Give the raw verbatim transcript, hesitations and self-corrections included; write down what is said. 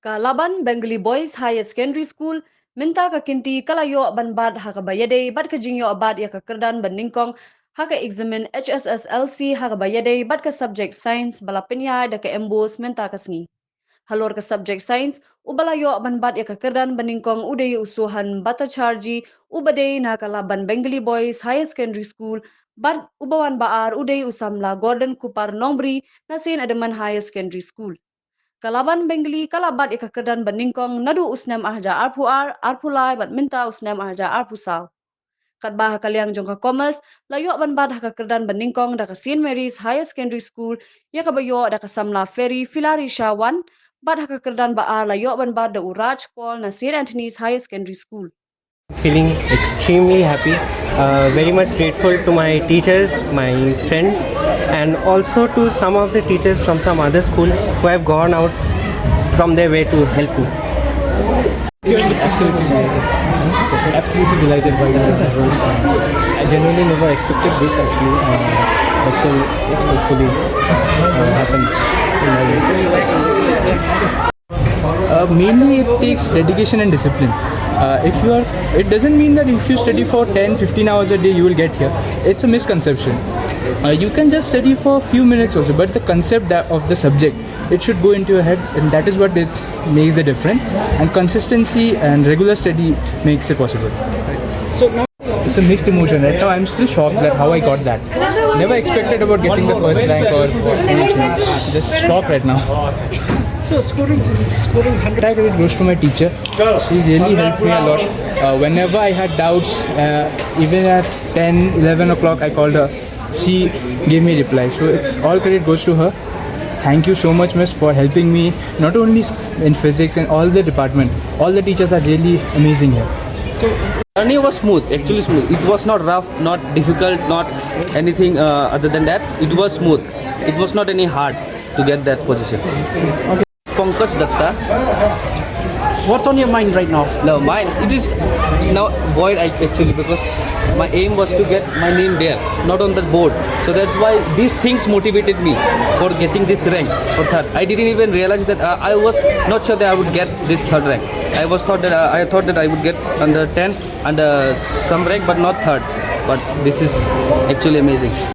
Ka Laban Bengali Boys Higher Secondary School mynta ka kynti ka la ïoh ban bat ha kaba ïadei bad ka jingïoh bat ïa ka kyrdan ba nyngkong ha ka eksamin H S S L C ha kaba ïadei bad ka subject Science ba la pynïaid da ka MBOSE mynta ka sngi. Halor ka subject Science, uba la ïoh ban bat ïa ka kyrdan ba nyngkong u dei u Sohan Bhattacharjee, uba dei na ka Laban Bengali Boys Higher Secondary School, bad uba wan ba ar u dei u samla Gordon Kupar Nongbri na Saint Edmund Higher Secondary School. Ka Laban Bengali ka la bat ïa ka kyrdan ba nyngkong naduh u snem ar hajar arphew ar, arphew lai bad mynta u snem ar hajar arphew saw. Katba ha ka liang jong ka Commerce, la ïoh ban bat ha ka kyrdan ba nyngkong da ka Saint Mary's Higher Secondary School ïa kaba ïoh da ka samla Ferry Filarisha Wan, bad ha ka kyrdan ba ar la ïoh ban bat da u Raj Paul na Saint Anthony's Higher Secondary School. Feeling extremely happy, uh, very much grateful to my teachers, my friends, and also to some of the teachers from some other schools who have gone out from their way to help me. Absolutely delighted. Absolutely delighted by the results. I genuinely never expected this actually, uh, but still, it hopefully uh, happened in my way. Uh, mainly, it takes dedication and discipline. Uh, if you are, it doesn't mean that if you study for ten, fifteen hours a day, you will get here. It's a misconception. Uh, you can just study for a few minutes also, but the concept that of the subject, it should go into your head, and that is what it makes the difference. And consistency and regular study makes it possible. So now it's a mixed emotion. Right now, I'm still shocked that how I got that. Never expected about getting the first rank or anything. Just shocked right now. So scoring, scoring hundred. Entire credit goes to my teacher. She really helped me a lot. Uh, whenever I had doubts, uh, even at ten, eleven o'clock, I called her. She gave me a reply. So it's all credit goes to her. Thank you so much, miss, for helping me, not only in physics and all the department. All the teachers are really amazing here. Journey was smooth, actually smooth. It was not rough, not difficult, not anything uh, other than that. It was smooth. It was not any hard to get that position. Pankaj Datta. What's on your mind right now? No, mine, it is now void I- actually, because my aim was to get my name there, not on the board. So that's why these things motivated me for getting this rank for third. I didn't even realize that uh, I was not sure that I would get this third rank. I was thought that uh, I thought that I would get under ten, under some rank, but not third. But this is actually amazing.